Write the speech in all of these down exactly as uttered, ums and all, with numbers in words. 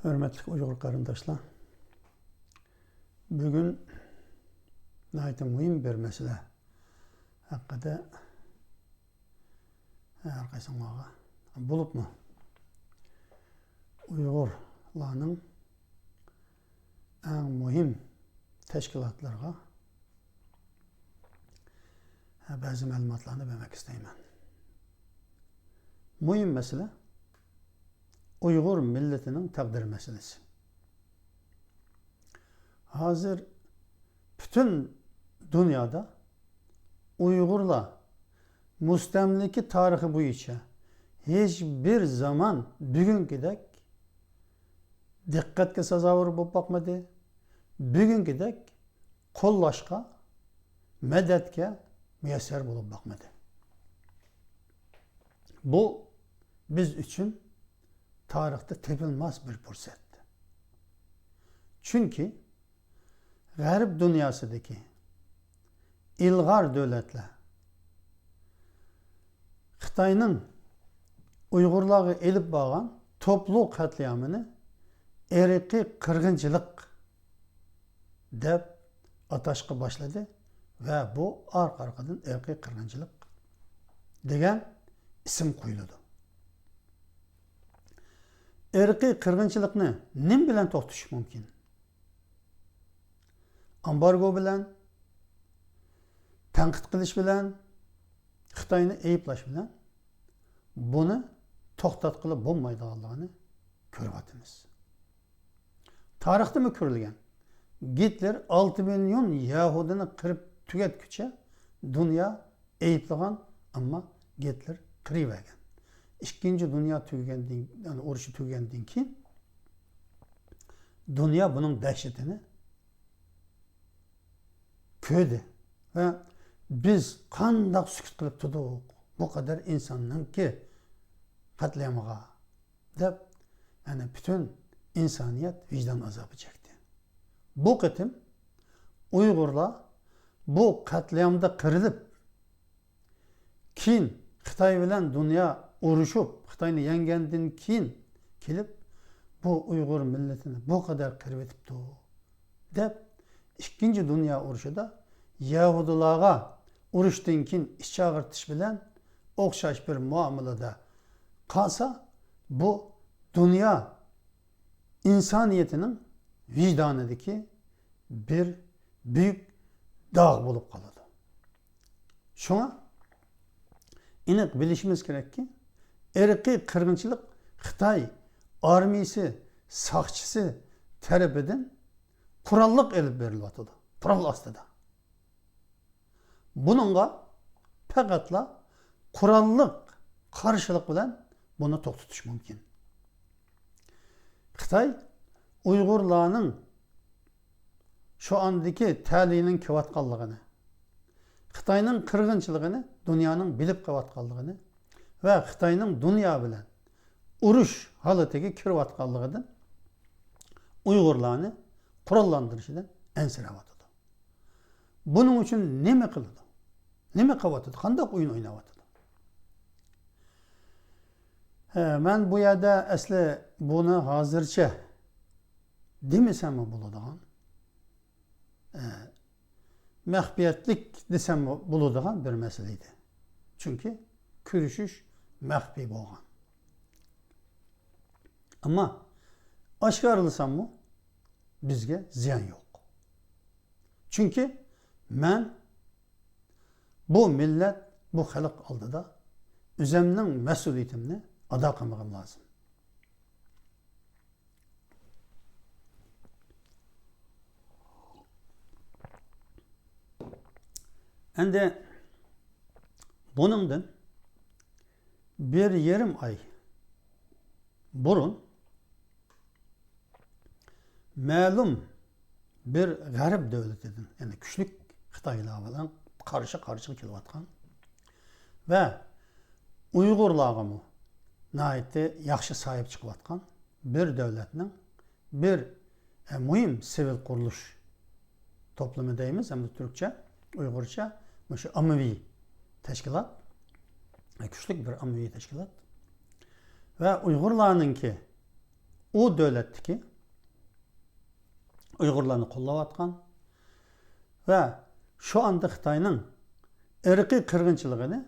ھۆرمەتلىك ئۇيغۇر قېرىنداشلار، بۈگۈن ناھايىتى مۇھىم بىر مەسىلە ھەققىدە ھەر قايسىڭلارغا، بولۇپمۇ ئۇيغۇرلارنىڭ ئەڭ مۇھىم تەشكىلاتلىرىغا بەزى مەلۇماتلارنى بەرمەك ئىستەيمەن. مۇھىم مەسىلە ئۇيغۇر مىللىتىنىڭ تەقدىرى مەسىلىسى. ھازىر پۈتۈن دۇنيادا ئۇيغۇرلار مۇستەملىكە تارىخى بويىچە ھېچ بىر زامان بۈگۈنكىدەك دىققەتكە سازاۋەر بولۇپ باقمىدى. بۈگۈنكىدەك قوللاشقا، مەدەتكە مۇيەسسەر بولۇپ باقمىدى. بۇ بىز ئۈچۈن تارىختا تېپىلماس بىر پۇرسەت. چۈنكى غەرب دۇنياسىدىكى ئىلغار دۆلەتلەر خىتاينىڭ ئۇيغۇرلارغا ئېلىپ بارغان توپلۇق قەتلىئامىنى ئىرقىي قىرغىنچىلىق دەپ ئاتاشقا باشلىدى ۋە بۇ ئارقا-ئارقىدىن ئىرقىي قىرغىنچىلىق دېگەن ئىسىم قويۇلىدۇ. ئىرقىي قىرغىنچىلىقنى نېمە بىلەن توختىتىش مۇمكىن؟ ئامبارگو بىلەن، تەنقىد قىلىش بىلەن، خىتاينى ئەيىبلەش بىلەن بۇنى توختاتقىلى بولمايدىغانلىقىنى كۆرۈۋاتىمىز. تارىختىمۇ كۆرۈلگەن. گىتلېر ئالتە مىليون يەھۇدىينى قىرىپ تۈگەتكۈچە دۇنيا ئەيىبلىغان، ئەمما گىتلېر قىرىۋەرگەن. ئىككىنچى دۇنيا تۈگىگەندىن، يەنى ئۇرۇشى تۈگىگەندىن كېيىن دۇنيا بۇنىڭ دەھشىتىنى كۆردى ۋە بىز قانداق سۈكۈت قىلىپ تۇردۇق، بۇ قەدەر ئىنساننىڭكى قەتلىئامىغا دەپ، يەنى پۈتۈن ئىنسانىيەت ۋىجدان ئازابى چەكتى. بۇ قېتىم ئۇيغۇرلار بۇ قەتلىئامدا قىرىلىپ، كېيىن خىتاي بىلەن دۇنيا ئۇرۇشۇپ، خىتاينى يەڭگەندىن كېيىن كېلىپ، بۇ ئۇيغۇر مىللىتىنى بۇ قەدەر قىرىۋېتىپتۇ، دەپ، ئىككىنچى دۇنيا ئۇرۇشىدا يەھۇدىيلارغا ئۇرۇشتىن كېيىن ئىچ ئاغرىتىش بىلەن ئوخشاش بىر مۇئامىلىدە قالسا، بۇ دۇنيا ئىنسانىيىتىنىڭ ۋىجدانىدىكى بىر بۈيۈك داغ بولۇپ قالىدۇ. شۇڭا ئېنىق بىلىشىمىز كېرەككى، ئىرقىي قىرغىنچىلىق خىتاي ئارمىيىسى، ساقچىسى تەرىپىدىن قوراللىق ئېلىپ بېرىلىۋاتىدۇ، قورال ئاستىدا. بۇنىڭغا پەقەتلا قوراللىق قارشىلىق بىلەن بۇنى توختىتىش مۇمكىن. خىتاي ئۇيغۇرلارنىڭ شۇ ئاندىكى تەلىيىنىڭ كېلىۋاتقانلىقىنى، خىتاينىڭ قىرغىنچىلىقىنى دۇنيانىڭ بىلىپ قېلىۋاتقانلىقىنى ۋە خىتاينىڭ دۇنيا بىلەن ئۇرۇش ھالىتىگە كىرىۋاتقانلىقىدىن ئۇيغۇرلارنى قوراللاندۇرۇشىدىن ئەنسىرەۋاتىدۇ. بۇنىڭ ئۈچۈن نېمە قىلىدۇ؟ نېمە قىلىۋاتىدۇ؟ قانداق ئويۇن ئويناۋاتىدۇ؟ ھە، مەن بۇ يەردە ئەسلى بۇنى ھازىرچە دېمىسەممۇ بولىدىغان، ھە، مەخپىيەتلىك دېسەممۇ بولىدىغان بىر مەسىلە ئىدى. چۈنكى كۆرۈشۈش مەخپىي بولغان. ئەمما ئاشكارىلىساممۇ بىزگە زىيان يوق. چۈنكى مەن بۇ مىللەت، بۇ خەلق ئالدىدا ئۆزۈمنىڭ مەسئۇلىيىتىمنى ئادا قىلمىغىم لازىم. ئەندى بۇنىڭدىن بىر يېرىم ئاي بۇرۇن مەلۇم بىر غەرب دۆلىتىدىن، يەنى كۈچلۈك خىتايلار بىلەن قارشى قارشىغا كېلىۋاتقان ۋە ئۇيغۇرلارغىمۇ ناھايىتى ياخشى ساھىب چىقىۋاتقان بىر دۆلەتنىڭ بىر، ئە، مۇھىم سىۋىل قۇرۇلۇش توپلىمى دەيمىز، ھەمدە تۈركچە، ئۇيغۇرچە مۇشۇ ئاممىۋى تەشكىلات، ئە، كۈچلۈك بىر ئاممىۋى تەشكىلات ۋە ئۇيغۇرلارنىڭكى ئۇ دۆلەتتىكى ئۇيغۇرلارنى قوللاۋاتقان ۋە شۇ ئاندا خىتاينىڭ ئىرقىي قىرغىنچىلىقىنى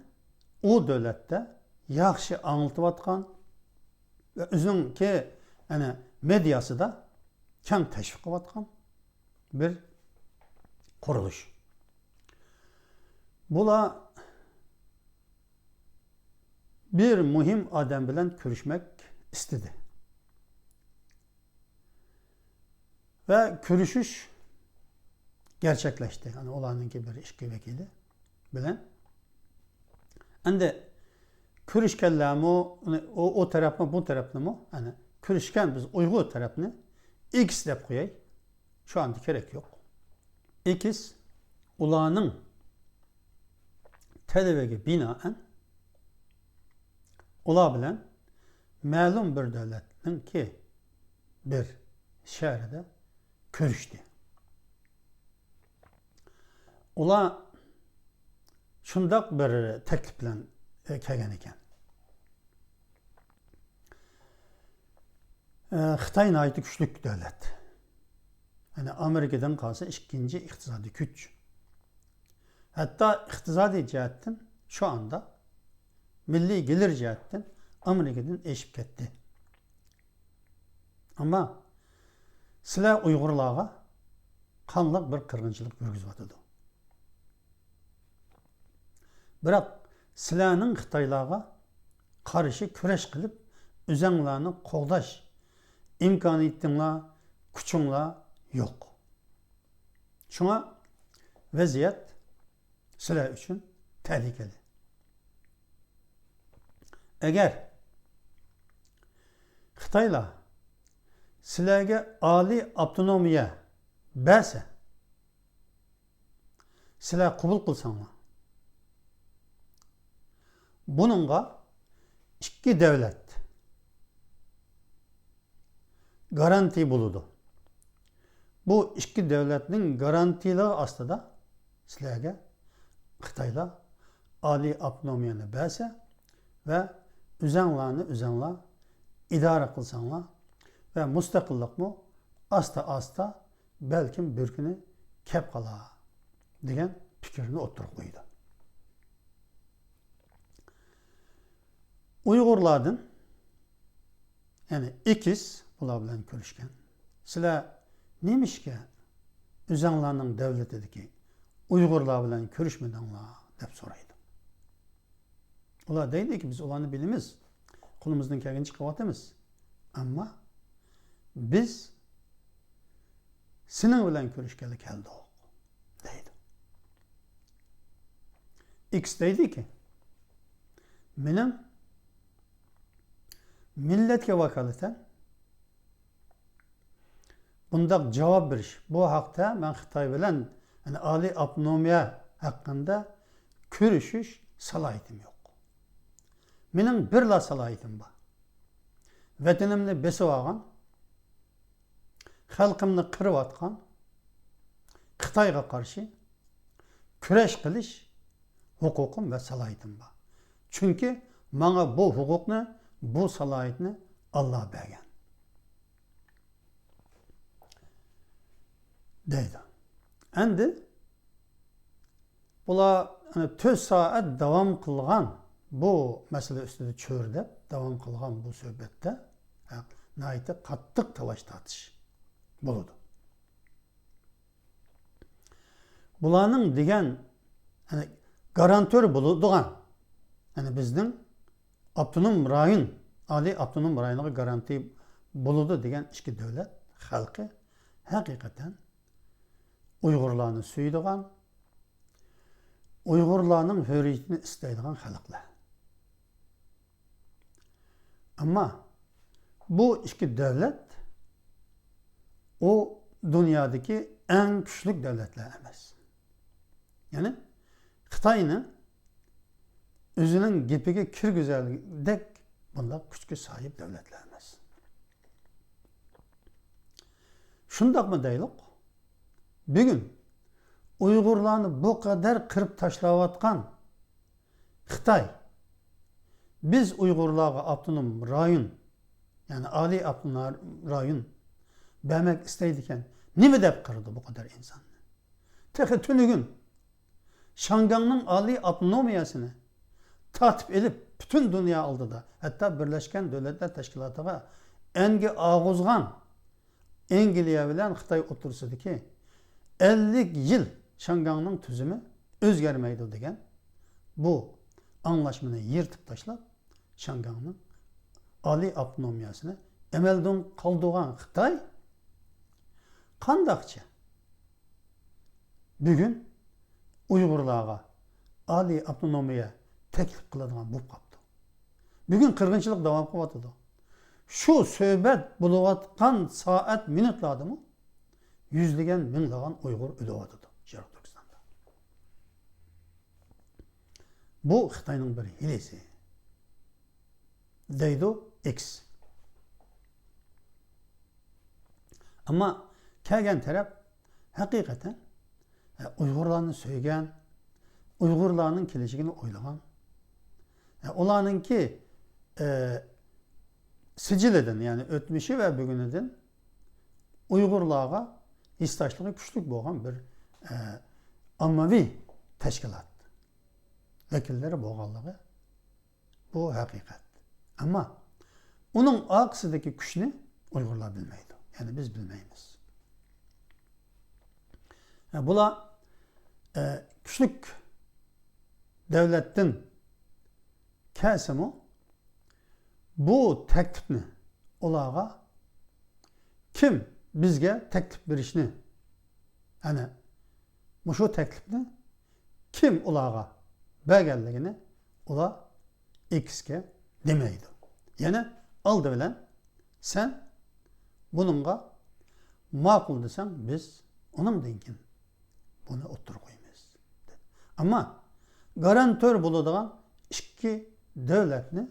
ئۇ دۆلەتتە ياخشى ئاڭلىتىۋاتقان ۋە ئۆزىنىڭكى، يەنى، مېدىياسىدا كەڭ تەشۋىق قىلىۋاتقان بىر قۇرۇلۇش. بۇلار بىر مۇھىم ئادەم بىلەن كۆرۈشمەك ئىستىدى. ۋە كۆرۈشۈش گەرچەكلەشتى. يەنى ئۇلارنىڭكى بىر ئىككى ۋەكىلى بىلەن. ئەمدى كۆرۈشكەنلەرمۇ، ئۇنى، ئۇ، ئۇ تەرەپمۇ، بۇ تەرەپنىمۇ، يەنى كۆرۈشكەن بىز ئۇيغۇر تەرەپنى ئېكس دەپ قوياي. شۇ ئاندا كېرەك يوق. ئېكس ئۇلارنىڭ تەلىپىگە بىنائەن ئۇلار بىلەن مەلۇم بىر دۆلەتنىڭكى بىر شەھىرىدە كۆرۈشتى. ئۇلار شۇنداق بىر تەكلىپ بىلەن، ئە، كەلگەن ئىكەن. ئە، خىتاي ناھايىتى كۈچلۈك دۆلەت. يەنى ئامېرىكىدىن قالسا ئىككىنچى ئىقتىسادىي كۈچ. ھەتتا ئىقتىسادىي جەھەتتىن شۇ ئاندا مىللىي گېلىر جەھەتتىن ئامېرىكىدىن ئېشىپ كەتتى. ئەمما سىلەر ئۇيغۇرلارغا قانلىق بىر قىرغىنچىلىق يۈرگۈزۈۋاتىدۇ. بىراق سىلەرنىڭ خىتايلارغا قارشى كۈرەش قىلىپ، ئۆزەڭلارنى قوغداش ئىمكانىيىتىڭلار، كۈچۈڭلار يوق. شۇڭا ۋەزىيەت سىلەر ئۈچۈن تەھلىكىلىك. ئەگەر خىتايلار سىلەرگە ئالىي ئاپتونومىيە بەرسە، سىلەر قوبۇل قىلساڭلار، بۇنىڭغا ئىككى دۆلەت گارانتى بولىدۇ. بۇ ئىككى دۆلەتنىڭ گارانتىلىقى ئاستىدا سىلەرگە خىتايلار ئالىي ئاپتونومىيەنى بەرسە ۋە ئۆزەڭلارنى ئۆزەڭلار ئىدارە قىلساڭلار ۋە مۇستەقىللىقمۇ ئاستا-ئاستا بەلكىم بىر كۈنى كەپ قالار دېگەن پىكىرنى ئوتتۇرىغا قويىدۇ. ئۇيغۇرلاردىن، يەنى ئېكس بۇلار بىلەن كۆرۈشكەن. سىلەر نېمىشقا ئۆزەڭلارنىڭ دۆلىتىدىكى ئۇيغۇرلار بىلەن كۆرۈشمىدىڭلار؟ دەپ سورايدۇ. ئۇلار دەيدۇكى، بىز ئۇلارنى بىلىمىز، قولىمىزدىن كەلگىنىچە قىلىۋاتىمىز. ئەمما بىز سېنىڭ بىلەن كۆرۈشكىلى كەلدۇق، دەيدۇ. ئېكس دەيدىكى، مېنىڭ مىللەتكە ۋاكالىتەن بۇنداق جاۋاب بېرىش، بۇ ھەقتە مەن خىتاي بىلەن، يەنى ئالىي ئاپتونومىيە ھەققىندە كۆرۈشۈش سالاھىيىتىم يوق. مېنىڭ بىرلا سالاھىيىتىم بار. ۋەتىنىمنى بېسىپ ئالغان، خەلقىمنى قىرىۋاتقان خىتايغا قارشى كۈرەش قىلىش ھوقۇقۇم ۋە سالاھىيىتىم بار. چۈنكى ماڭا بۇ ھوقۇقنى، بۇ سالاھىيەتنى ئاللا بەرگەن، دەيدۇ. ئەمدى بۇلار، يەنى، تۆت سائەت داۋام قىلغان بۇ مەسىلە ئۈستىدە چۆرىدەپ داۋام قىلغان بۇ سۆھبەتتە، ھە، ناھايىتى قاتتىق تالاش-تارتىش بولىدۇ. بۇلارنىڭ دېگەن، يەنى، گارانتور بولىدىغان، يەنى بىزنىڭ ئاپتونوم رايون، ئالىي ئاپتونوم رايونىغا گارانتى بولىدۇ دېگەن ئىككى دۆلەت خەلقى ھەقىقەتەن ئۇيغۇرلارنى سۆيىدىغان، ئۇيغۇرلارنىڭ ھۆرىيىتىنى ئىستەيدىغان خەلقلەر. ئەمما بۇ ئىككى دۆلەت ئۇ دۇنيادىكى ئەڭ كۈچلۈك دۆلەتلەر ئەمەس. يەنى خىتاينى ئۆزىنىڭ گېپىگە كىرگۈزەردەك بۇنداق كۈچكە ساھىب دۆلەتلەر ئەمەس. شۇنداقمۇ دەيلۇق، بۈگۈن ئۇيغۇرلارنى بۇ قەدەر قىرىپ تاشلاۋاتقان خىتاي، بىز ئۇيغۇرلارغا ئاپتونوم رايون، يەنى ئالىي ئاپتونوم رايون بەرمەك ئىستەيدىكەن، نېمە دەپ قىرىدۇ بۇ قەدەر ئىنساننى؟ تېخى تۈنۈگۈن شياڭگاڭنىڭ ئالىي ئاپتونومىيەسىنى تارتىپ ئېلىپ، پۈتۈن دۇنيا ئالدىدا، ھەتتا بىرلەشكەن دۆلەتلەر تەشكىلاتىغا ئەنگە ئاغۇزغان ئەنگلىيە بىلەن خىتاي ئوتتۇرىسىدىكى ئەللىك يىل شياڭگاڭنىڭ تۈزۈمى ئۆزگەرمەيدۇ دېگەن بۇ ئاڭلاشمىنى يىرتىپ تاشلاپ، شياڭگاڭنىڭ ئالىي ئاپتونومىيەسىنى ئەمەلدىن قالدۇرغان خىتاي قانداقچە بۈگۈن ئۇيغۇرلارغا ئالىي ئاپتونومىيە تەكلىپ قىلىدىغان بولۇپ قاپتۇ؟ بۈگۈن قىرغىنچىلىق داۋام قىلىۋاتىدۇ. شۇ سۆھبەت بولۇۋاتقان سائەت، مىنۇتلاردىمۇ يۈزلىگەن، مىڭلىغان ئۇيغۇر ئۆلۈۋاتىدۇ شەرقىي تۈركىستاندا. بۇ خىتاينىڭ بىر ھىيلىسى، دەيدۇ ئېكس. ئەمما كەلگەن تەرەپ ھەقىقەتەن، ئە، ئۇيغۇرلارنى سۆيگەن، ئۇيغۇرلارنىڭ كېلىشىگىنى ئويلىغان، ئە، ئۇلارنىڭكى، ئە، سىجىلىدىن، يەنى ئۆتمۈشى ۋە بۈگۈنىدىن ئۇيغۇرلارغا ھېسداشلىقى كۈچلۈك بولغان بىر، ئە، ئاممىۋى تەشكىلات ۋەكىللىرى بولغانلىقى، بۇ ھەقىقەت. ئەمما ئۇنىڭ ئارقىسىدىكى كۈچنى ئۇيغۇرلار بىلمەيدۇ. يەنى بىز بىلمەيمىز. ئە، بۇلار، ئە، كۈچلۈك دۆلەتتىن كەلسىمۇ، بۇ تەكلىپنى ئۇلارغا كىم بىزگە تەكلىپ بېرىشنى، يەنى مۇشۇ تەكلىپنى كىم ئۇلارغا بەرگەنلىكىنى ئۇلار ئېكسكە دېمەيدۇ. يەنى ئالدى بىلەن سەن بۇنىڭغا ماقۇل دېسەڭ، بىز ئۇنىڭدىن كېيىن بۇنى ئوتتۇرىغا قويىمىز. ئەمما گارانتور بولىدىغان ئىككى دۆلەتنى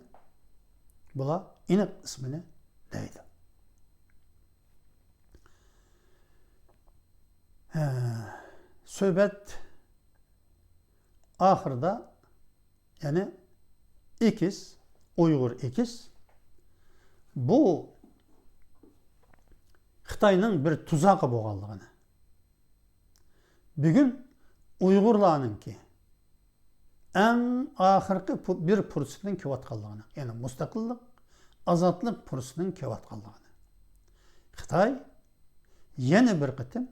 بۇلار ئېنىق ئىسمىنى دەيدۇ. ھە، سۆھبەت ئاخىرىدا، يەنى ئېكس، ئۇيغۇر ئېكس، بۇ خىتاينىڭ بىر تۇزاقى بولغانلىقىنى، بۈگۈن ئۇيغۇرلارنىڭكى ئەڭ ئاخىرقى پۇ-، بىر پۇرسىتىنىڭ كېلىۋاتقانلىقىنى، يەنى مۇستەقىللىق، ئازادلىق پۇرسىتىنىڭ كېلىۋاتقانلىقىنى، خىتاي يەنە بىر قېتىم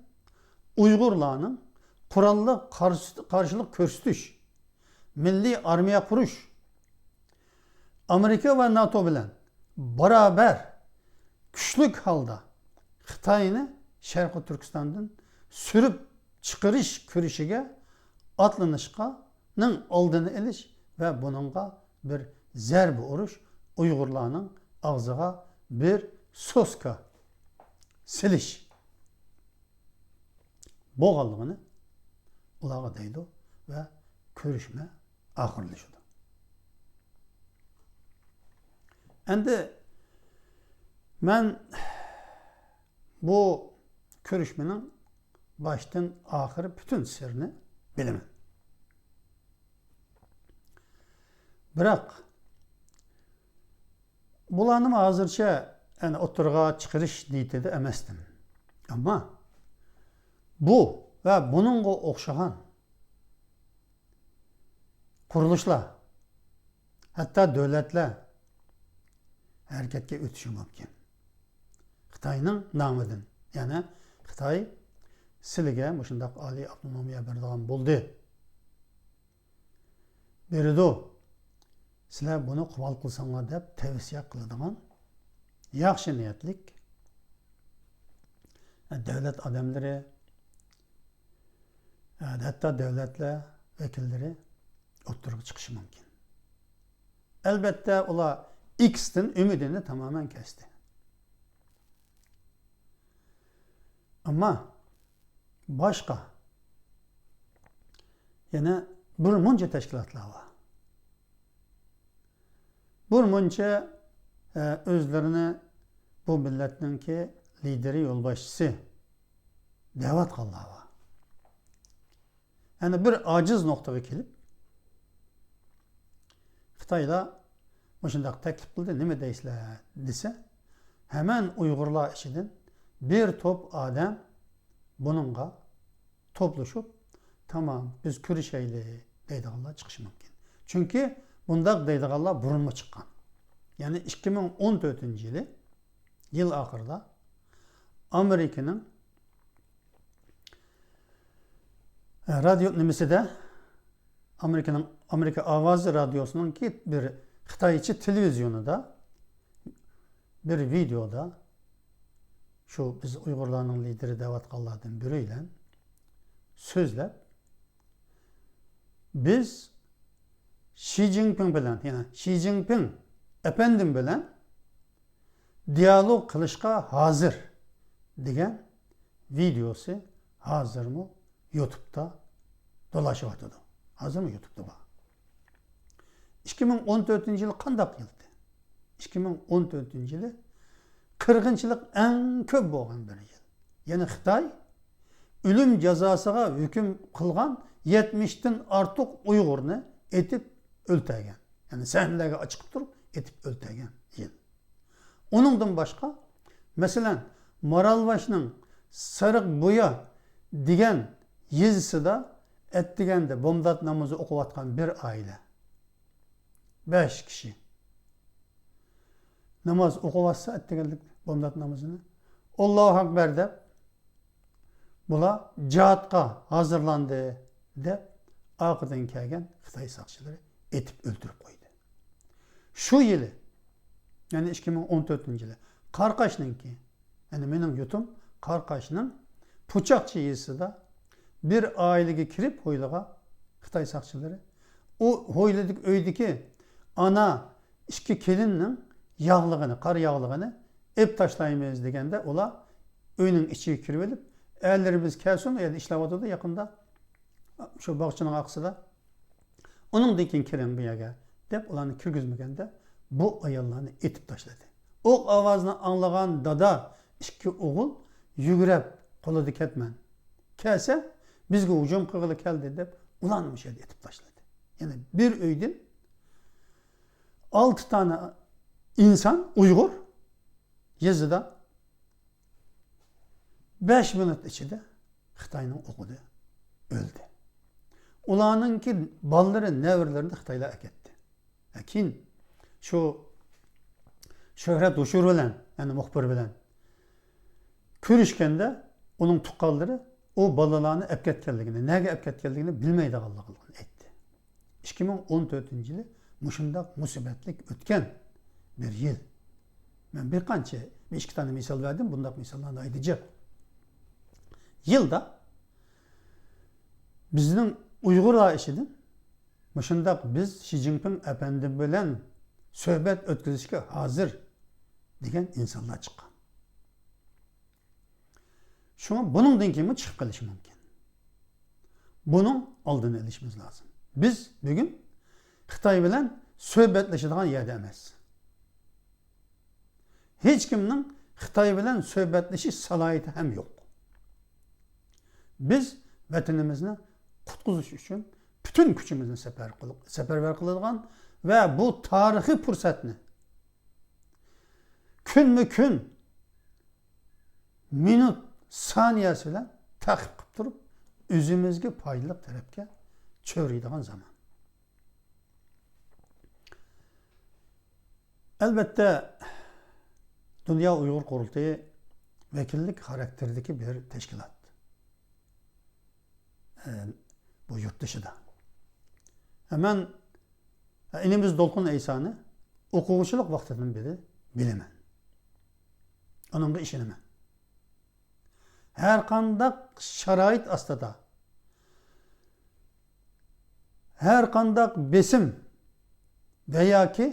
ئۇيغۇرلارنىڭ قوراللىق قارشى-، قارشىلىق كۆرسىتىش، مىللىي ئارمىيە قۇرۇش، ئامېرىكا ۋە ناتو بىلەن بارابەر كۈچلۈك ھالدا خىتاينى شەرقىي تۈركىستاندىن سۈرۈپ چىقىرىش كۈرىشىگە ئاتلىنىشقا، نىڭ ئالدىنى ئېلىش ۋە بۇنىڭغا بىر زەربە ئۇرۇش، ئۇيغۇرلارنىڭ ئاغزىغا بىر سوسكا سېلىش بولغانلىقىنى ئۇلارغا دەيدۇ ۋە كۆرۈشمە ئاخىرلىشىدۇ. ئەمدى مەن بۇ كۆرۈشمىنىڭ باشتىن ئاخىر پۈتۈن سىرىنى بىلىمەن. بىراق، بۇلارنىمۇ ھازىرچە، يەنى، ئوتتۇرىغا چىقىرىش نىيىتىدە ئەمەستىم. ئەمما بۇ ۋە بۇنىڭغا ئوخشىغان قۇرۇلۇشلار، ھەتتا دۆلەتلەر ھەرىكەتكە ئۆتۈشى مۇمكىن. خىتاينىڭ نامىدىن، يەنى خىتاي سىلىگە مۇشۇنداق ئالىي ئاپتونومىيە بېرىدىغان بولدى، بېرىدۇ، سىلەر بۇنى قوبۇل قىلساڭلار دەپ تەۋسىيە قىلىدىغان ياخشى نىيەتلىك دۆلەت ئادەملىرى، ھەتتا دۆلەتلەر ۋەكىللىرى ئوتتۇرىغا چىقىشى مۇمكىن. ئەلبەتتە، ئۇلار ئېكستىن ئۈمىدىنى تامامەن كەستى. ئەمما باشقا يەنە بىر مۇنچە تەشكىلاتلار بار. بىر مۇنچە، ئە، ئۆزلىرىنى بۇ مىللەتنىڭكى لىدىرى، يولباشچىسى دەۋاتقانلار بار. يەنى بىر ئاجىز نۇقتىغا كېلىپ، خىتايلار مۇشۇنداق تەكلىپ قىلدى، نېمە دەيسىلەر دېسە، ھەمەن ئۇيغۇرلار ئىچىدىن بىر توپ ئادەم بۇنىڭغا توپلىشىپ، تامام، بىز كۆرۈشەيلى دەيدىغانلار چىقىشى مۇمكىن. چۈنكى بۇنداق دەيدىغانلار بۇرۇنمۇ چىققان. يەنى ئىككى مىڭ ئون تۆتىنچى يىلى، يىل ئاخىرىدا ئامېرىكىنىڭ رادىيو نېمىسىدە، ئامېرىكىنىڭ، ئامېرىكا ئاۋازى رادىيوسىنىڭكى بىر خىتايچە تېلېۋىزىيونىدا بىر ۋىدېودا شۇ بىز ئۇيغۇرلارنىڭ لىدىرى دەۋاتقانلاردىن بىرى بىلەن سۆزلەپ، بىز شى جىنپىڭ بىلەن، يەنى شى جىنپىڭ ئەپەندىم بىلەن دىيالوگ قىلىشقا ھازىر دېگەن ۋىدېوسى ھازىرمۇ يۇتۇبتا دولاشىۋاتىدۇ. ھازىرمۇ يۇتۇبتا بار. ئىككى مىڭ ئون تۆتىنچى يىل قانداق يىلدى؟ ئىككى مىڭ ئون تۆتىنچى يىلى قىرغىنچىلىق ئەڭ كۆپ بولغان بىر يىل. يەنى خىتاي ئۆلۈم جازاسىغا ھۆكۈم قىلغان يەتمىشتىن ئارتۇق ئۇيغۇرنى ئېتىپ ئۆلتۈرگەن. يەنى سەھنىلەرگە چىقىپ تۇرۇپ ئېتىپ ئۆلتۈرگەن يىل. ئۇنىڭدىن باشقا، مەسىلەن، مارالباشنىڭ سېرىق بۇيا دېگەن يېزىسىدا ئەتىگەندە بامدات نامىزى ئوقۇۋاتقان بىر ئائىلە، بەش كىشى ناماز ئوقۇۋاتسا، ئەتىگەنلىك بامدات نامىزىنى، «ئاللاھۇ ئەكبەر» دەپ، بۇلار جىھادقا ھازىرلاندى دەپ، ئارقىدىن كەلگەن خىتاي ساقچىلىرى ئېتىپ ئۆلتۈرۈپ قويدى. شۇ يىلى، يەنى ئىككى مىڭ ئون تۆتىنچى يىلى، قاراقاشنىڭكى، يەنى مېنىڭ يۇرتۇم قاراقاشنىڭ پۇچاقچى يېزىسىدا بىر ئائىلىگە كىرىپ، ھويلىغا خىتاي ساقچىلىرى، ئۇ ھويلىدىكى، ئۆيدىكى ئانا ئىككى كېلىننىڭ ياغلىقىنى، قار ياغلىقىنى ئېلىپ تاشلايمىز دېگەندە، ئۇلار ئۆينىڭ ئىچىگە كىرىۋېلىپ، «ئەرلىرىمىز كەلسۇن، ئۇ يەردە ئىشلەۋاتىدۇ يېقىندا، شۇ باغچىنىڭ ئارقىسىدا. ئۇنىڭدىن كېيىن كىرىڭ بۇ يەرگە» دەپ، ئۇلارنى كىرگۈزمىگەندە، بۇ ئاياللارنى ئېتىپ تاشلىدى. ئوق ئاۋازىنى ئاڭلىغان دادا، ئىككى ئوغۇل يۈگرەپ، «قولىدا كەتمەن. كەلسە، بىزگە ھۇجۇم قىلغىلى كەلدى» دەپ، ئۇلارنى مۇشۇ يەردە ئېتىپ تاشلىدى. يەنى بىر ئۆيدىن ئالتە دانە ئىنسان، ئۇيغۇر، يېزىدا بەش مىنۇت ئىچىدە خىتاينىڭ ئوقىدا ئۆلدى. ئۇلارنىڭكى بالىلىرى، نەۋرىلىرىنى خىتايلار ئەكەتتى. كېيىن شۇ شۆھرەت ھوشۇر بىلەن، يەنى مۇخبىر بىلەن كۆرۈشكەندە، ئۇنىڭ تۇغقانلىرى ئۇ بالىلارنى ئەپ كەتكەنلىكىنى، نەگە ئەپ كەتكەنلىكىنى بىلمەيدىغانلىقىنى ئېيتتى. ئىككى مىڭ ئون تۆتىنچى يىلى مۇشۇنداق مۇسىبەتلىك ئۆتكەن بىر يىل. مەن بىر قانچە، بىر ئىككى دانە مىسال بەردىم، بۇنداق مىساللار ناھايىتى جىق. يىلدا بىزنىڭ ئۇيغۇرلار ئىچىدىن مۇشۇنداق «بىز شى جىنپىڭ ئەپەندىم بىلەن سۆھبەت ئۆتكۈزۈشكە ھازىر» دېگەن ئىنسانلار چىققان. شۇڭا بۇنىڭدىن كېيىنمۇ چىقىپ قېلىشى مۇمكىن. بۇنىڭ ئالدىنى ئېلىشىمىز لازىم. بىز بۈگۈن خىتاي بىلەن سۆھبەتلىشىدىغان يەردە ئەمەس. ھېچكىمنىڭ خىتاي بىلەن سۆھبەتلىشىش سالاھىيىتى ھەم يوق. بىز ۋەتىنىمىزنى قۇتقۇزۇش ئۈچۈن پۈتۈن كۈچىمىزنى سەپەر قىل-، سەپەرۋەر قىلىدىغان ۋە بۇ تارىخىي پۇرسەتنى كۈنمۇ كۈن، مىنۇت، سانىيەسى بىلەن تەقىب قىلىپ تۇرۇپ، ئۆزىمىزگە پايدىلىق تەرەپكە چۆرىيدىغان زامان. ئەلۋەتتە، دۇنيا ئۇيغۇر قۇرۇلتىيى ۋەكىللىك خاراكتېرىدىكى بىر تەشكىلات. ئە، بۇ يۇرت دېشىدا. مەن ئىنىمىز دولقۇن ئەيسانى ئوقۇغۇچىلىق ۋاقتىدىن بېرى بىلىمەن. ئۇنىڭغا ئىشىنىمەن. ھەر قانداق شارائىت ئاستىدا، ھەر قانداق بېسىم ۋە ياكى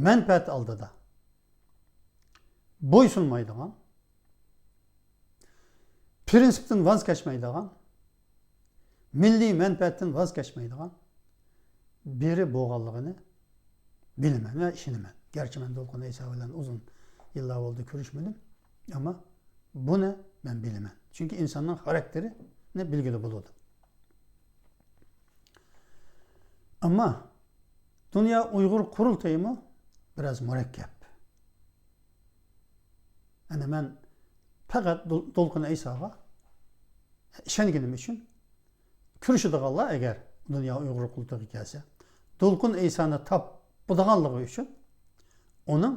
مەنپەئەت ئالدىدا بويسۇنمايدىغان، پىرىنسىپتىن ۋاز كەچمەيدىغان، مىللىي مەنپەئەتتىن ۋاز كەچمەيدىغان بىرى بولغانلىقىنى بىلىمەن ۋە ئىشىنىمەن. گەرچە مەن دولقۇن ئەيسا بىلەن ئۇزۇن يىللار بولدى كۆرۈشمىدىم، ئەمما بۇنى مەن بىلىمەن. چۈنكى ئىنساننىڭ خاراكتېرىنى بىلگىلى بولىدۇ. ئەمما دۇنيا ئۇيغۇر قۇرۇلتىيىمۇ بىراز مۇرەككەپ. يەنى مەن پەقەت دول-، دولقۇن ئەيساغا ئىشەنگىنىم ئۈچۈن، كۆرۈشىدىغانلار ئەگەر دۇنيا ئۇيغۇر قۇرۇلتىيىغا كەلسە، دولقۇن ئەيسانى تاپىدىغانلىقى ئۈچۈن ئۇنىڭ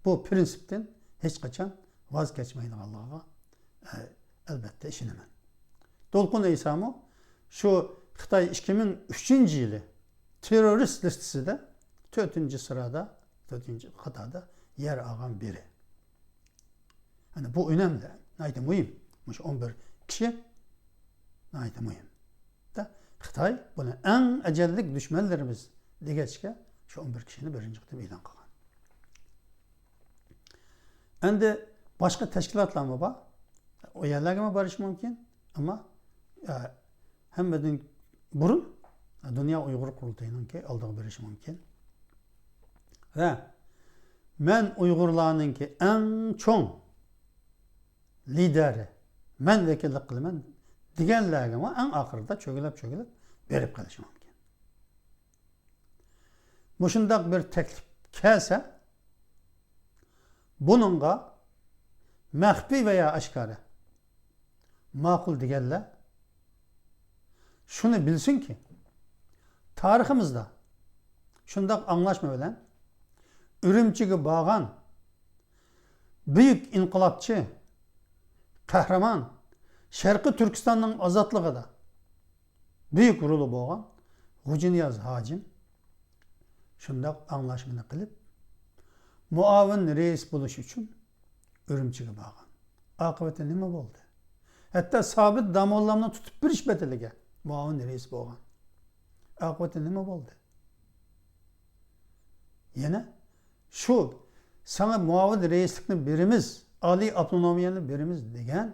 بۇ پىرىنسىپتىن ھېچقاچان ۋاز كەچمەيدىغانلىقىغا، ئە، ئەلۋەتتە ئىشىنىمەن. دولقۇن ئەيسامۇ شۇ خىتاي ئىككى مىڭ ئۈچىنچى يىلى تېررورىست لىستىسىدە تۆتىنچى سىرادا، تۆتىنچى قاتاردا يەر ئالغان بىرى. يەنى بۇ ئۆنەملىك، ناھايىتى مۇھىم. مۇشۇ ئون بىر كىشى ناھايىتى مۇھىم. دا، خىتاي بۇنى ئەڭ ئەجەللىك دۈشمەنلىرىمىز دېگەچكە، شۇ ئون بىر كىشىنى بىرىنچى قېتىم ئېلان قىلغان. ئەندى باشقا تەشكىلاتلارمۇ بار. ئۇ يەرلەرگىمۇ بارىشى مۇمكىن. ئەمما، ئە، ھەممىدىن بۇرۇن دۇنيا ئۇيغۇر قۇرۇلتىيىنىڭكى ئالدىغا بېرىشى مۇمكىن. ۋە مەن ئۇيغۇرلارنىڭكى ئەڭ چوڭ لىدېرى، مەن ۋەكىللىك قىلىمەن دېگەنلەرگىمۇ ئەڭ ئاخىرىدا چۆگىلەپ، چۆگىلەپ بېرىپ قېلىشى مۇمكىن. مۇشۇنداق بىر تەكلىپ كەلسە، بۇنىڭغا مەخپىي ۋە يا ئاشكارا ماقۇل دېگەنلەر شۇنى بىلسۇنكى، تارىخىمىزدا شۇنداق ئاڭلاشما بىلەن ئۈرۈمچىگە بارغان بۈيۈك ئىنقىلابچى، قەھرىمان، شەرقىي تۈركىستاننىڭ ئازادلىقىدا بۈيۈك رولى بولغان غوجىنىياز ھاجىم شۇنداق ئاڭلاشمىنى قىلىپ، مۇئاۋىن رەئىس بولۇش ئۈچۈن ئۈرۈمچىگە بارغان. ئاقىۋىتى نېمە بولدى؟ ھەتتا سابىت داموللامنى تۇتۇپ بېرىش بەدىلىگە مۇئاۋىن رەئىس بولغان. ئاقىۋىتى نېمە بولدى؟ يەنە شۇ ساڭا مۇئاۋىن رەئىسلىكنى بېرىمىز، ئالىي ئاپتونومىيەنى بېرىمىز دېگەن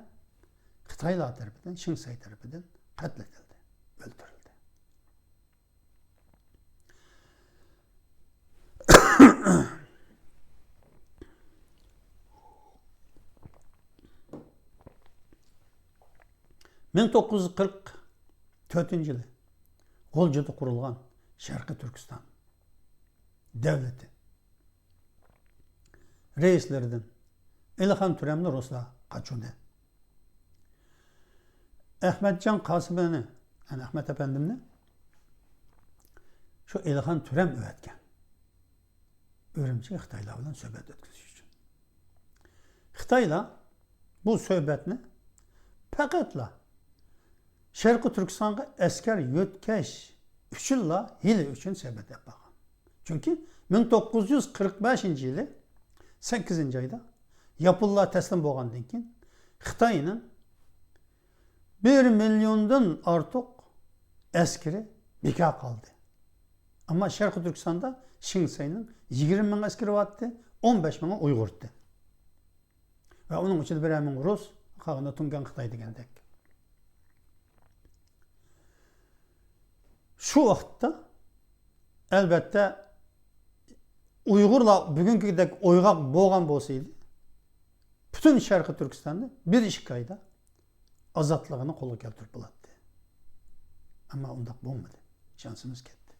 خىتايلار تەرىپىدىن، شېڭ سەي تەرىپىدىن قەتل ئېتىلدى، ئۆلتۈرۈلدى. مىڭ توققۇز يۈز قىرىق تۆتىنچى يىلى غۇلجىدا قۇرۇلغان شەرقىي تۈركىستان دۆلىتى رەئىسلىرىدىن ئېلىخان تۆرەمنى رۇسلار قاچۇردى. ئەخمەتجان قاسىمىنى، يەنى ئەخمەت ئەپەندىمنى شۇ ئېلىخان تۆرەم ئەۋەتكەن. ئۈرۈمچىگە خىتايلار بىلەن سۆھبەت ئۆتكۈزۈش ئۈچۈن. خىتايلار بۇ سۆھبەتنى پەقەتلا شەرقىي تۈركىستانغا ئەسكەر يۆتكەش ئۈچۈنلا، ھىيلە ئۈچۈن سۆھبەت ئېلىپ بارغان. چۈنكى مىڭ توققۇز يۈز قىرىق بەشىنچى يىلى سەككىزىنچى ئايدا ياپونلار تەسلىم بولغاندىن كېيىن خىتاينىڭ بىر مىليوندىن ئارتۇق ئەسكىرى بىكار قالدى. ئەمما شەرقىي تۈركىستاندا شېڭ سەينىڭ يىگىرمە مىڭ ئەسكىرى بارتتى، ئون بەش مىڭى ئۇيغۇرتتى. ۋە ئۇنىڭ ئىچىدە بىرەر مىڭ رۇس، قالغىنى تۇڭگان خىتاي دېگەندەك. شۇ ۋاقىتتا، ئەلۋەتتە، ئۇيغۇرلار بۈگۈنكىدەك ئويغاق بولغان بولسا ئىدى، پۈتۈن شەرقىي تۈركىستاننى بىر ئىككى ئايدا ئازادلىقىنى قولغا كەلتۈرۈپ بولاتتى. ئەمما ئۇنداق بولمىدى. شانسىمىز كەتتى.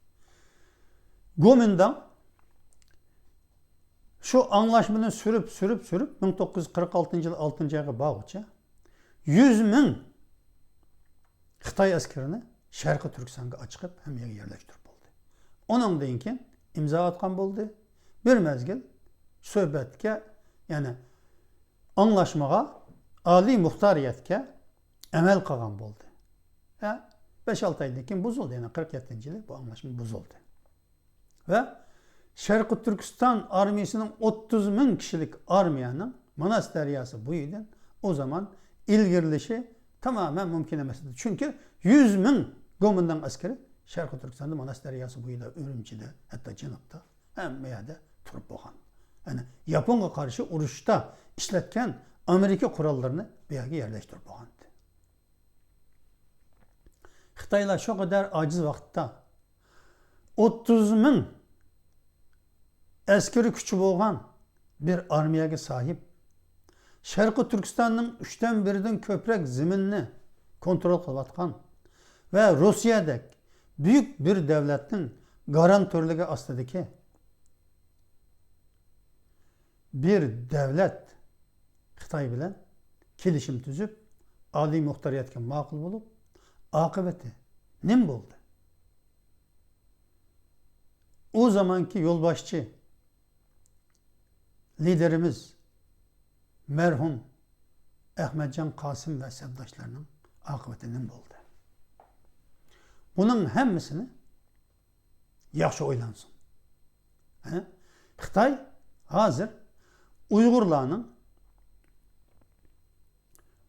گومىنداڭ شۇ ئاڭلاشمىنى سۈرۈپ، سۈرۈپ، سۈرۈپ، مىڭ توققۇز يۈز قىرىق ئالتىنچى يىل ئالتىنچى ئايغا بارغۇچە يۈز مىڭ خىتاي ئەسكىرىنى شەرقىي تۈركىستانغا ئاچىقىپ، ھەممە يەرگە يەرلەشتۈرۈپ بولدى. ئۇنىڭدىن كېيىن ئىمزا ئاتقان بولدى. بىر مەزگىل سۆھبەتكە، يەنى ئاڭلاشمىغا، ئالىي مۇختارىيەتكە ئەمەل قىلغان بولدى. ھە، بەش-ئالتە ئايدىن كېيىن بۇزۇلدى، يەنى قىرىق يەتتىنچى يىلى بۇ ئاڭلاشما بۇزۇلدى. ۋە شەرقىي تۈركىستان ئارمىيىسىنىڭ ئوتتۇز مىڭ كىشىلىك ئارمىيەنىڭ ماناس دەرياسى بويىدىن ئۇ زامان ئىلگىرىلىشى تامامەن مۇمكىن ئەمەس ئىدى. چۈنكى يۈز مىڭ گومىنداڭ ئەسكىرى شەرقىي تۈركىستاندا ماناس دەرياسى بويىدا، ئۈرۈمچىدە، ھەتتا جەنۇبتا، ھەممە يەردە تۇرۇپ بولغان. يەنى ياپونغا قارشى ئۇرۇشتا ئىشلەتكەن ئامېرىكا قوراللىرىنى بۇ يەرگە يەرلەشتۈرۈپ بولغان ئىدى. خىتايلار شۇ قەدەر ئاجىز ۋاقىتتا ئوتتۇز مىڭ ئەسكىرىي كۈچى بولغان بىر ئارمىيەگە ساھىب، شەرقىي تۈركىستاننىڭ ئۈچتىن بىرىدىن كۆپرەك زېمىننى كونترول قىلىۋاتقان ۋە روسىيەدەك بۈيۈك بىر دۆلەتنىڭ گارانتورلۇقى ئاستىدىكى بىر دۆلەت خىتاي بىلەن كېلىشىم تۈزۈپ، ئالىي مۇختارىيەتكە ماقۇل بولۇپ، ئاقىۋىتى نېمە بولدى؟ ئۇ زامانكى يولباشچى لىدېرىمىز مەرھۇم ئەخمەتجان قاسىم ۋە سەپداشلىرىنىڭ ئاقىۋىتى نېمە بولدى؟ بۇنىڭ ھەممىسىنى ياخشى ئويلانسۇن. ھە؟ خىتاي ھازىر ئۇيغۇرلارنىڭ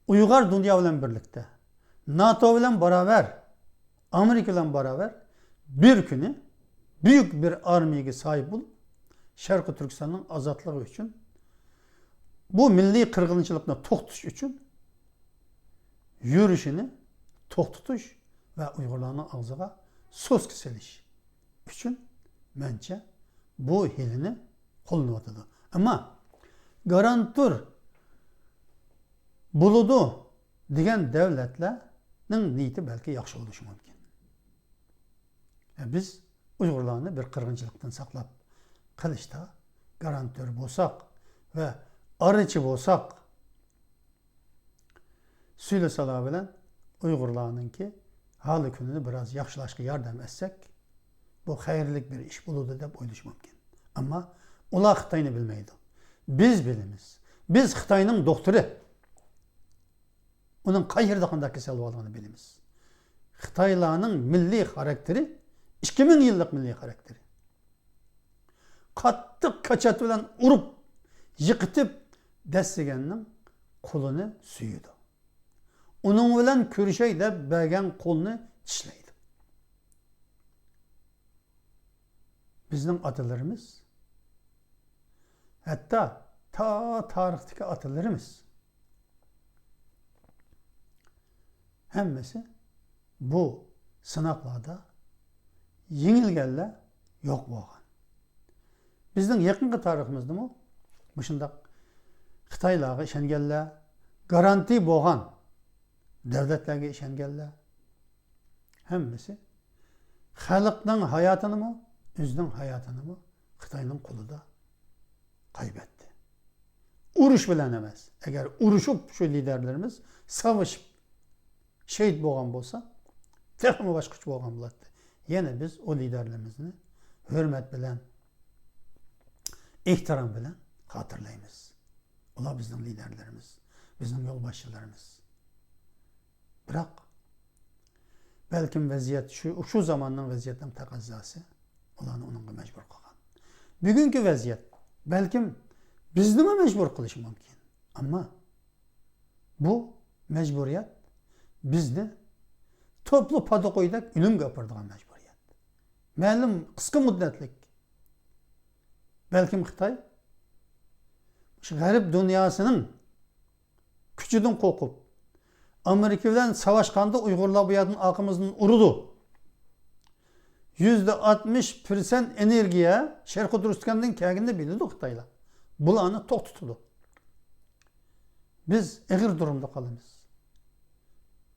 ئۇيغۇر دۇنيا بىلەن بىرلىكتە، ناتو بىلەن باراۋەر، ئامېرىكا بىلەن باراۋەر بىر كۈنى بۈيۈك بىر ئارمىيەگە ساھىب بولۇپ، شەرقىي تۈركىستاننىڭ ئازادلىقى ئۈچۈن، بۇ مىللىي قىرغىنچىلىقنى توختىتىش ئۈچۈن يۈرۈشىنى توختىتىش ۋە ئۇيغۇرلارنىڭ ئاغزىغا سوسكا سېلىش ئۈچۈن، مەنچە، بۇ ھىيلىنى قوللىنىۋاتىدۇ. ئەمما گارانتور بولىدۇ دېگەن دۆلەتلەرنىڭ نىيىتى بەلكى ياخشى بولۇشى مۇمكىن. بىز ئۇيغۇرلارنى بىر قىرغىنچىلىقتىن ساقلاپ قېلىشتا گارانتور بولساق ۋە ئارىچى بولساق، سۈيلۈسالار بىلەن ئۇيغۇرلارنىڭكى ھالى كۈنىنى بىراز ياخشىلاشقا ياردەم ئەتسەك، بۇ خەيرلىك بىر ئىش بولىدۇ دەپ ئويلىشى مۇمكىن. ئەمما ئۇلار خىتاينى بىلمەيدۇ. بىز بىلىمىز. بىز خىتاينىڭ دوختۇرى. ئۇنىڭ قايەردە قانداق كېسەل بارلىقىنى بىلىمىز. خىتايلارنىڭ مىللىي خاراكتېرى، ئىككى مىڭ يىللىق مىللىي خاراكتېرى. قاتتىق كاچات بىلەن ئۇرۇپ، يىقىتىپ، دەسسىگەننىڭ قولىنى سۆيىدۇ. ئۇنىڭ بىلەن كۆرۈشەي دەپ بەرگەن قولنى چىشلەيدۇ. بىزنىڭ ئاتىلىرىمىز، ھەتتا تا تارىختىكى ئاتىلىرىمىز ھەممىسى بۇ سىناقلاردا يېڭىلگەنلەر يوق بولغان. بىزنىڭ يېقىنقى تارىخىمىزدىمۇ مۇشۇنداق خىتايلارغا ئىشەنگەنلەر، گارانتى بولغان دۆلەتلەرگە ئىشەنگەنلەر، ھەممىسى خەلقنىڭ ھاياتىنىمۇ، ئۆزىنىڭ ھاياتىنىمۇ خىتاينىڭ قولىدا قايبەتتى. ئۇرۇش بىلەن ئەمەس. ئەگەر ئۇرۇشۇپ شۇ لىدەرلىرىمىز ساۋىشىپ شېھىت بولغان بولسا، تېخىمۇ باشقىچە بولغان بولاتتى. يەنە بىز ئۇ لىدەرلىرىمىزنى ھۆرمەت بىلەن، ئېھتىرام بىلەن خاتىرىلەيمىز. ئۇلار بىزنىڭ لىدەرلىرىمىز، بىزنىڭ يولباشچىلىرىمىز. بىراق، بەلكىم ۋەزىيەت شۇ، شۇ زاماننىڭ ۋەزىيەتنىڭ تەقەززاسى ئۇلارنى ئۇنىڭغا مەجبۇر قىلغان. بۈگۈنكى ۋەزىيەت بەلكىم بىزنىمۇ مەجبۇر قىلىشى مۇمكىن. ئەمما بۇ مەجبۇرىيەت بىزنى توپلا پادا قويدەك ئۆلۈمگە ئاپىرىدىغان مەجبۇرىيەت. مەلۇم قىسقا مۇددەتلىك. بەلكىم خىتاي شۇ غەرب دۇنياسىنىڭ كۈچىدىن قورقۇپ، ئامېرىكا بىلەن ساۋاشقاندا ئۇيغۇرلار بۇ يەردىن ئارقىمىزدىن ئۇرىدۇ. يۈزدە ئاتمىش پىرسەنت ئېنېرگىيە شەرقىي تۈركىستاندىن كەلگىنىنى بىلىدۇ خىتايلار. بۇلارنى توختىتىدۇ. بىز ئېغىر دۇرۇمدا قالىمىز.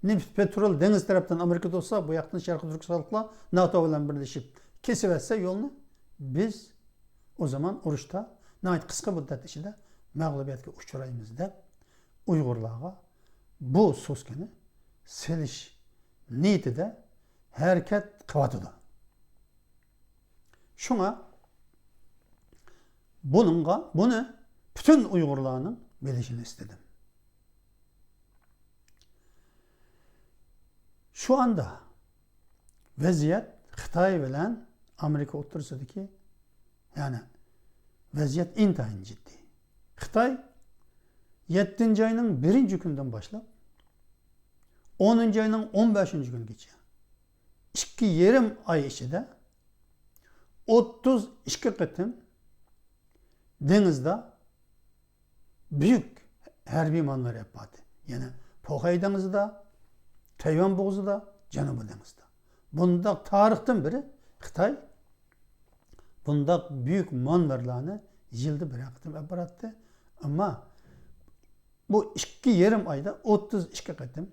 نېفىت، پېترول دېڭىز تەرەپتىن ئامېرىكا توسسا، بۇ ياقتىن شەرقىي تۈركىستانلىقلار ناتو بىلەن بىرلىشىپ كېسىۋەتسە يولنى، بىز ئۇ زامان ئۇرۇشتا ناھايىتى قىسقا مۇددەت ئىچىدە مەغلۇبىيەتكە ئۇچرايمىز دەپ، ئۇيغۇرلارغا بۇ سوسكىنى سېلىش نىيىتىدە ھەرىكەت قىلىۋاتىدۇ. شۇڭا بۇنىڭغا، بۇنى پۈتۈن ئۇيغۇرلارنىڭ بىلىشىنى ئىستىدىم. شۇ ئاندا ۋەزىيەت خىتاي بىلەن ئامېرىكا ئوتتۇرىسىدىكى، يەنى ۋەزىيەت ئىنتايىن جىددىي. خىتاي يەتتىنچى ئاينىڭ بىرىنچى كۈنىدىن باشلاپ ئونىنچى ئاينىڭ ئون بەشىنچى كۈنىگىچە، ئىككى يېرىم ئاي ئىچىدە ئوتتۇز ئىككى قېتىم دېڭىزدا بۈيۈك ھەربىي مانېۋىر ئېلىپ باردى. يەنى پوخەي دېڭىزىدا، تەيۋەن بوغۇزىدا، جەنۇبىي دېڭىزدا. بۇنداق تارىختىن بېرى خىتاي بۇنداق بۈيۈك مانېۋىرلارنى يىلدا بىرەر قېتىم ئېلىپ باراتتى. ئەمما بۇ ئىككى يېرىم ئايدا ئوتتۇز ئىككى قېتىم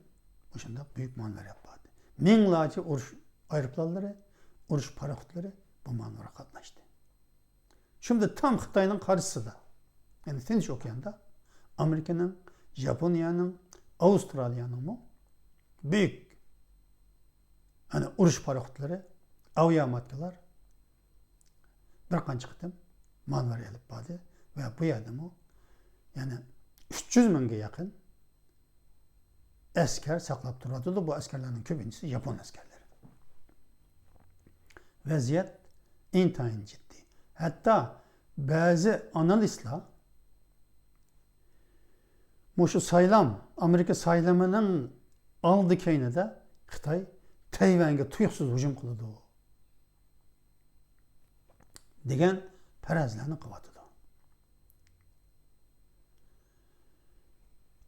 مۇشۇنداق بۈيۈك مانېۋىر ئېلىپ باردى. مىڭلارچە ئۇرۇش ئايروپىلانلىرى، ئۇرۇش پاراخوتلىرى بۇ مانېۋىرغا قاتناشتى. شۇنداق تام خىتاينىڭ قارشىسىدا، يەنى تىنچ ئوكياندا ئامېرىكىنىڭ، ياپونىيەنىڭ، ئاۋسترالىيەنىڭمۇ بۈيۈك، يەنى ئۇرۇش پاراخوتلىرى، ئاۋىئاماتكىلار بىر قانچە قېتىم مانېۋىر ئېلىپ باردى ۋە بۇ يەردىمۇ يەنى ئۈچ يۈز مىڭغا يېقىن ئەسكەر ساقلاپ تۇرۇۋاتىدۇ. بۇ ئەسكەرلەرنىڭ كۆپىنچىسى ياپون ئەسكەرلىرى. ۋەزىيەت ئىنتايىن جىددىي. ھەتتا بەزى ئانالىستلار مۇشۇ سايلام، ئامېرىكا سايلىمىنىڭ ئالدى كەينىدە خىتاي تەيۋەنگە تۇيۇقسىز ھۇجۇم قىلىدۇ دېگەن پەرەزلەرنى قىلىۋاتىدۇ.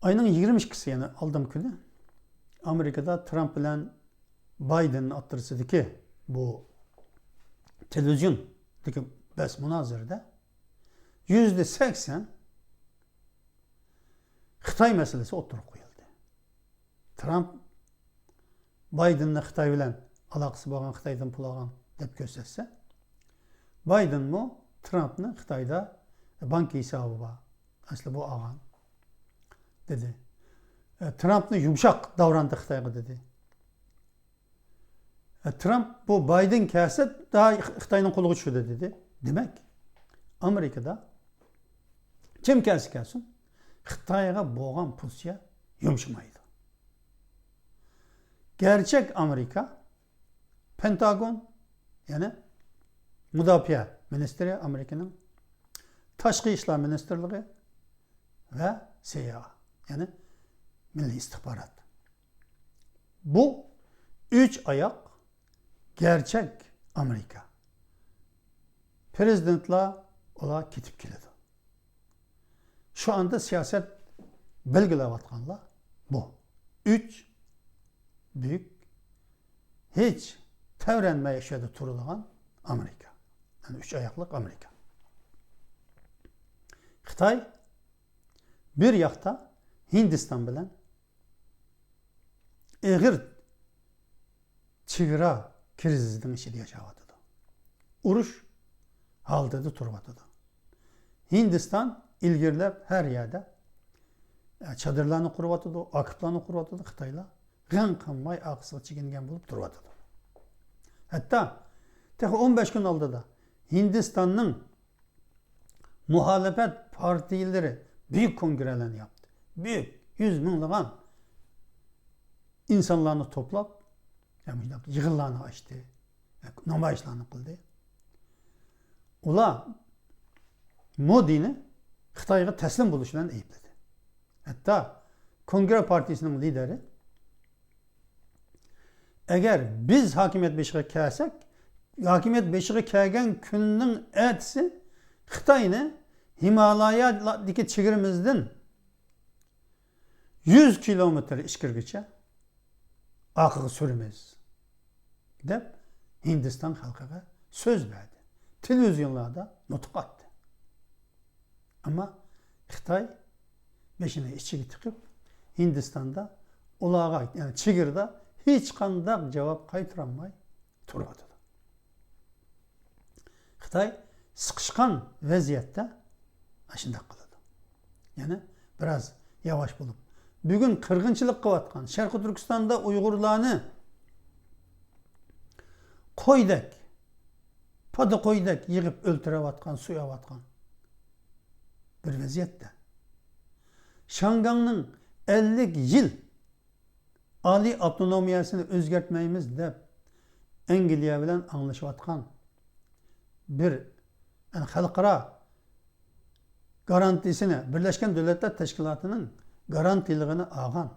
ئاينىڭ يىگىرمە ئىككىسى، يەنى ئالدىنقى كۈنى ئامېرىكىدا ترامپ بىلەن بايدېن ئوتتۇرىسىدىكى بۇ تېلېۋىزىيوندىكى بەس مۇنازىرىدە يۈزدە سەكسەن خىتاي مەسىلىسى ئوتتۇرىغا قويۇلدى. ترامپ بايدېننى خىتاي بىلەن ئالاقىسى بولغان، خىتايدىن پۇل ئالغان دەپ كۆرسەتسە، بايدېنمۇ ترامپنى خىتايدا بانكا ھېسابى بار، ئەسلى بۇ ئالغان دېدى. ئە، ترامپنى يۇمشاق داۋراندى خىتايغا دېدى. ئە، ترامپ بۇ بايدېن كەلسە، خىتاينىڭ قولىغا چۈشىدۇ دېدى. دېمەك، ئامېرىكىدا كىم كەلسە كەلسۇن، خىتايغا بولغان پوزىتسىيە يۇمشىمايدۇ. گەرچەك ئامېرىكا پېنتاگون، يەنى مۇداپىئە مىنىستىرى ئامېرىكىنىڭ، تاشقى ئىشلار مىنىستىرلىقى ۋە سىئايئې، يەنى مىللىي ئىستىخبارات. بۇ ئۈچ ئاياق گەرچەك ئامېرىكا. پرېزىدېنتلار ئۇلار كېتىپ كېلىدۇ. شۇ ئاندا سىياسەت بەلگىلەۋاتقانلار بۇ. ئۈچ بۈيۈك، ھېچ تەۋرەنمەي شۇ يەردە تۇرىدىغان ئامېرىكا. يەنى ئۈچ ئاياقلىق ئامېرىكا. خىتاي بىر ياقتا ھىندىستان بىلەن ئېغىر چېگرا كىرىزىسىنىڭ ئىچىدە ياشاۋاتىدۇ. ئۇرۇش ھالىتىدە تۇرۇۋاتىدۇ. ھىندىستان ئىلگىرىلەپ ھەر يەردە، ئە، چادىرلارنى قۇرۇۋاتىدۇ، ئاكىپلارنى قۇرۇۋاتىدۇ. خىتايلار غەم قىلماي ئارقىسىغا چېكىنگەن بولۇپ تۇرۇۋاتىدۇ. ھەتتا تېخى ئون بەش كۈن ئالدىدا ھىندىستاننىڭ مۇخالىپەت پارتىيىلىرى بۈيۈك كونگرېلارنى ياپتى. بۈيۈك، يۈز مىڭلىغان ئىنسانلارنى توپلاپ، يەنى مۇشۇنداق يىغىنلارنى ئاچتى، نامايىشلارنى قىلدى. ئۇلار مودىنى خىتايغا تەسلىم بولۇش بىلەن ئەيىبلىدى. ھەتتا كونگرې پارتىيىسىنىڭ لىدېرى، ئەگەر بىز ھاكىمىيەت بېشىغا كەلسەك، ھاكىمىيەت بېشىغا كەلگەن كۈننىڭ ئەتىسى خىتاينى ھىمالايادىكى چېگرىمىزدىن يۈز كىلومېتىر ئىچكىرىگىچە ئارقىغا سۈرىمىز، دەپ ھىندىستان خەلقىگە سۆز بەردى. تېلېۋىزىيونلاردا نۇتۇق ئاتتى. ئەمما خىتاي بېشىنى ئىچىگە تىقىپ، ھىندىستاندا ئۇلارغا، يەنى چېگرىدا ھېچقانداق جاۋاب قايتۇرالماي تۇرۇۋاتىدۇ. خىتاي سىقىشقان ۋەزىيەتتە ئاشۇنداق قىلىدۇ. يەنى بىراز ياۋاش بولۇپ، بۈگۈن قىرغىنچىلىق قىلىۋاتقان، شەرقىي تۈركىستاندا ئۇيغۇرلارنى قويدەك، پادا قويدەك يىغىپ ئۆلتۈرۈۋاتقان، سويۇۋاتقان بىر ۋەزىيەتتە، شياڭگاڭنىڭ ئەللىك يىل ئالىي ئاپتونومىيەسىنى ئۆزگەرتمەيمىز دەپ ئەنگلىيە بىلەن ئاڭلىشىۋاتقان بىر، يەنى خەلقئارا گارانتىيىسىنى، بىرلەشكەن دۆلەتلەر تەشكىلاتىنىڭ گارانتىيلىقىنى ئالغان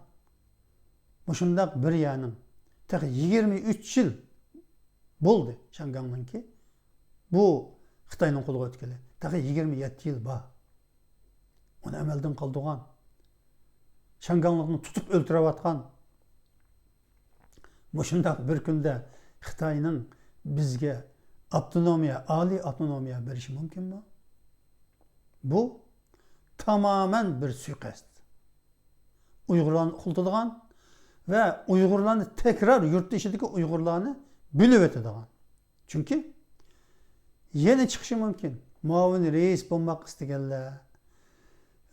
مۇشۇنداق بىر يەرنىڭ تېخى يىگىرمە ئۈچ يىل بولدى شياڭگاڭنىڭكى بۇ خىتاينىڭ قولىغا ئۆتكىلى. تېخى يىگىرمە يەتتە يىل بار. ئۇنى ئەمەلدىن قالدۇرغان، شياڭگاڭلىقنى تۇتۇپ ئۆلتۈرۈۋاتقان مۇشۇنداق بىر كۈندە خىتاينىڭ بىزگە ئاپتونومىيە، ئالىي ئاپتونومىيە بېرىشى مۇمكىنمۇ؟ بۇ تامامەن بىر سۇيىقەست. ئۇيغۇرلارنى ئۇخلىتىدىغان ۋە ئۇيغۇرلارنى تەكرار يۇرت ئىچىدىكى ئۇيغۇرلارنى بۆلۈۋېتىدىغان. چۈنكى يەنە چىقىشى مۇمكىن. مۇئاۋىن رەئىس بولماق ئىستىگەنلەر،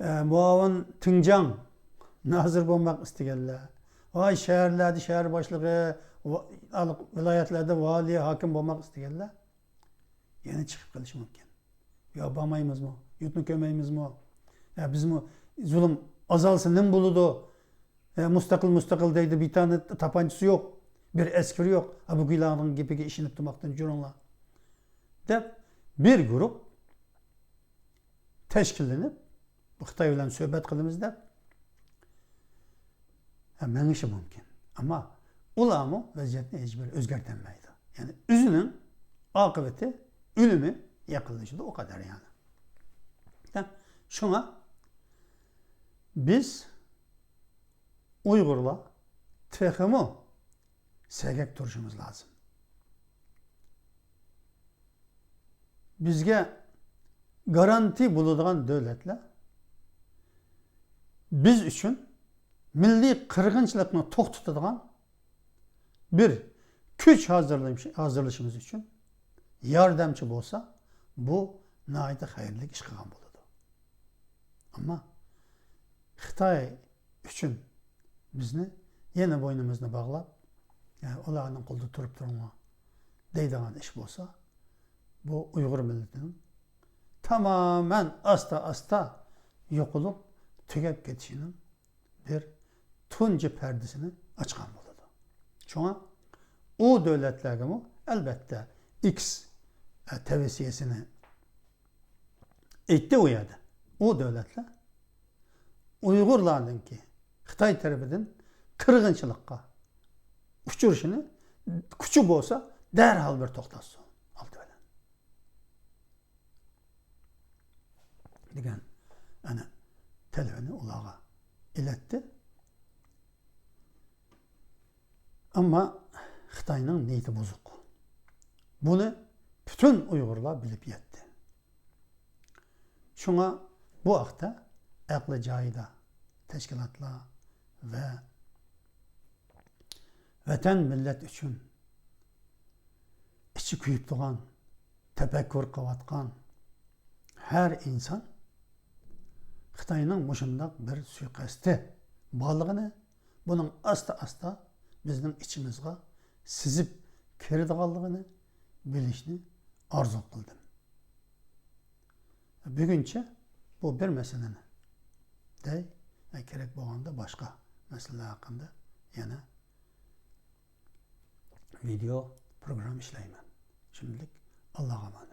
ئە، مۇئاۋىن تىڭجاڭ نازىر بولماق ئىستىگەنلەر، ۋاي شەھەرلەردە شەھەر باشلىقى، ۋا-، ۋىلايەتلەردە ۋالىي، ھاكىم بولماق ئىستىگەنلەر يەنە چىقىپ قېلىشى مۇمكىن. يا بارمايمىزمۇ؟ يۇرتنى كۆرمەيمىزمۇ؟ يا بىزمۇ زۇلۇم ئازالسا نېمە بولىدۇ؟ يا مۇستەقىل، مۇستەقىل دەيدۇ، بىر تانە تاپانچىسى يوق، بىر ئەسكىرى يوق. ھا، بۇ گۇيلارنىڭ گېپىگە ئىشىنىپ تۇرماقتىن جۇرۇڭلار، دەپ بىر گۇرۇپ تەشكىللىنىپ، خىتاي بىلەن سۆھبەت قىلىمىز دەپ، ھە، مېڭىشى مۇمكىن. ئەمما ئۇلارمۇ ۋەزىيەتنى ھېچبىر ئۆزگەرتەلمەيدۇ. يەنى ئۆزىنىڭ ئاقىۋىتى، ئۆلۈمى يېقىنلىشىدۇ، ئۇ قەدەر يەنى. ھە، شۇڭا بىز ئۇيغۇرلار تېخىمۇ سەگەك تۇرۇشىمىز لازىم. بىزگە گارانتى بولىدىغان دۆلەتلەر بىز ئۈچۈن مىللىي قىرغىنچىلىقنى توختىتىدىغان بىر كۈچ ھازىرلىش-، ھازىرلىشىمىز ئۈچۈن ياردەمچى بولسا، بۇ ناھايىتى خەيرلىك ئىش قىلغان بولىدۇ. ئەمما خىتاي ئۈچۈن بىزنى يەنە بوينىمىزنى باغلاپ، يا، ئۇلارنىڭ قولىدا تۇرۇپ تۇرۇڭلار دەيدىغان ئىش بولسا، بۇ ئۇيغۇر مىللىتىنىڭ تامامەن ئاستا-ئاستا يوقىلىپ، تۈگەپ كېتىشىنىڭ بىر تۇنجى پەردىسىنى ئاچقان بولىدۇ. شۇڭا ئۇ دۆلەتلەرگىمۇ، ئەلۋەتتە، ئىكس، ئە، تەۋسىيەسىنى ئېيتتى ئۇ يەردە. ئۇ دۆلەتلەر ئۇيغۇرلارنىڭكى خىتاي تەرىپىدىن قىرغىنچىلىققا ئۇچرىشىنى، كۈچى بولسا، دەرھال بىر توختاتسۇن، ئالدى بىلەن، دېگەن، ئەنە، تەلىپىنى ئۇلارغا ئىلەتتى. ئەمما خىتاينىڭ نىيىتى بۇزۇق. بۇنى پۈتۈن ئۇيغۇرلار بىلىپ يەتتى. شۇڭا بۇ ھەقتە ئەقلى جايىدا تەشكىلاتلار ۋە ۋەتەن، مىللەت ئۈچۈن ئىچى كۆيۈپ تۇرغان، تەپەككۇر قىلىۋاتقان ھەر ئىنسان خىتاينىڭ مۇشۇنداق بىر سۇيىقەستى بارلىقىنى، بۇنىڭ ئاستا-ئاستا بىزنىڭ ئىچىمىزغا سىزىپ كىرىدىغانلىقىنى بىلىشنى ئارزۇ قىلدىم. بۈگۈنچە بۇ بىر مەسىلىنى دەي، كېرەك بولغاندا باشقا مەسىلىلەر ھەققىدە يەنە ۋىدېئو پروگرامما ئىشلەيمەن. شۇنداق، ئاللاغا ئامانەت.